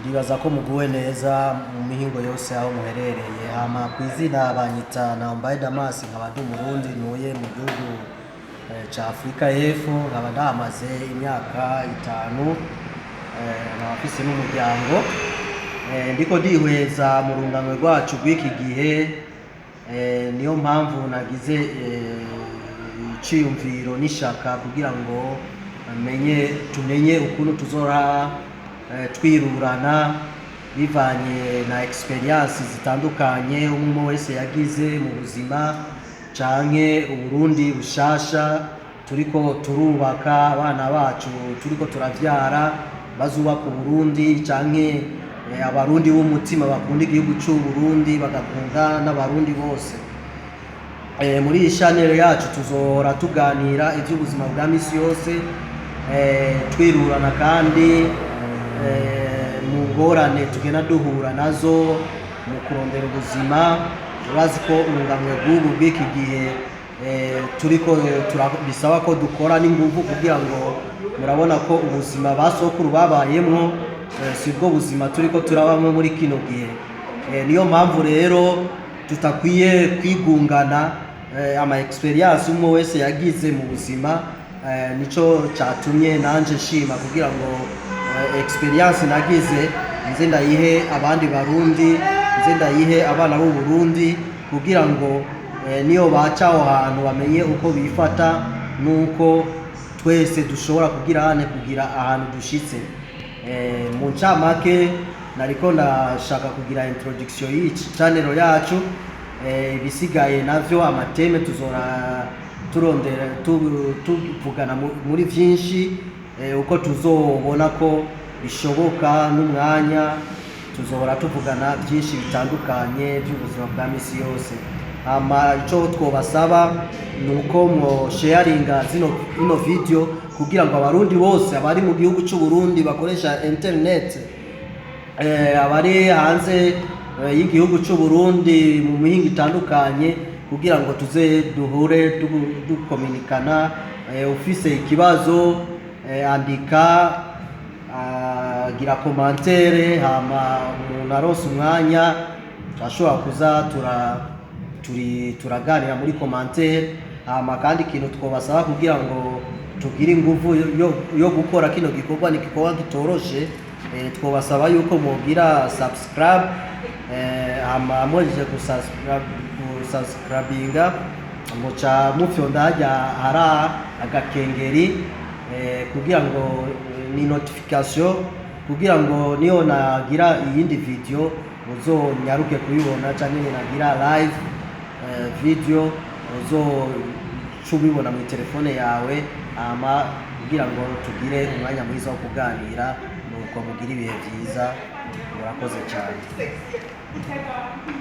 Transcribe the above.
Ndibaza ko muguwe neza mu mihingo yose aho muherereye. Hama ku izina banyita Nambaye Damas, nkaba ndi Umurundi ntuye mu gihugu ca Afurika y'Epfo, nkaba ndahamaze imyaka 5, nkaba mfise n'umuryango. Ndiko ndihweza mu rungano rwacu rw'iki gihe, niyo mpamvu nagize iciyumviro n'ishaka kugira ngo menye tumenye ukuntu tuzora twirurana bivanye na experience zitandukanye umwe wese yagize mu buzima, canke Uburundi bushasha turiko turubaka, abana bacu turiko turavyara bazubaka Uburundi, canke Abarundi b'umutima bakunda igihugu c'u Burundi, bagakunda n'Abarundi bose. Muri iyi channel yacu tuzohora tuganira ivy'ubuzima bwa misi yose, twirurana kandi mu ngorane tugenda duhura nazo mu kurondera ubuzima. Urazi ko urunganwe rw'ubu bw'iki gihe turiko bisaba ko dukora n'inguvu kugira ngo, murabona ko ubuzima ba sokuru babayemwo sibwo buzima turiko turabamwo muri kino gihe. Niyo mpamvu rero tutakwiye kwigungana ama experience umwe wese yagize mu buzima. Nico catumye nanje nshima kugira ngo experience nagize nze ndayihe abandi Barundi, nze ndayihe abana b'u Burundi, kugira ngo niyo baca aho hantu bamenye uko bifata nuko twese dushobora kugira hane kugira ahantu dushitse. Mu ncamake nariko ndashaka kugira introduction y'iyi channel yacu. Ibisigaye navyo ama thèmes tuzora turondera tuvugana muri vyinshi, uko tuzobona ko bishoboka n'umwanya, tuzohora tuvugana byinshi bitandukanye by'ubuzima bwa misi yose. Hama ico twobasaba ni uko mwo sharinga zino ino video kugira ngo Abarundi bose abari mu gihugu c'u Burundi bakoresha internet, abari hanze y'igihugu c'u Burundi mu mihingo itandukanye, kugira ngo tuze duhure dukominikana. Ufise ikibazo, andika, gira commentaire, hama umuntu aronse umwanya turashobora kuza turi turaganira muri commentaire. Hama kandi ikintu twobasaba kugira ngo tugire inguvu yo gukora kino gikorwa, ni igikorwa kitoroshe, twobasaba yuko mugira subscribe, hama muhejeje gusubscribinga muca mufyonda harya hari agakengeri, kugira ngo ni notification, kugira ngo niyo nagira iyindi video muzonyaruke kuyibona, canke nagira live video uzoca ubibona mu telefone yawe, hama kugira ngo tugire umwanya mwiza wo kuganira. Nuko mugire ibihe vyiza, murakoze cyane.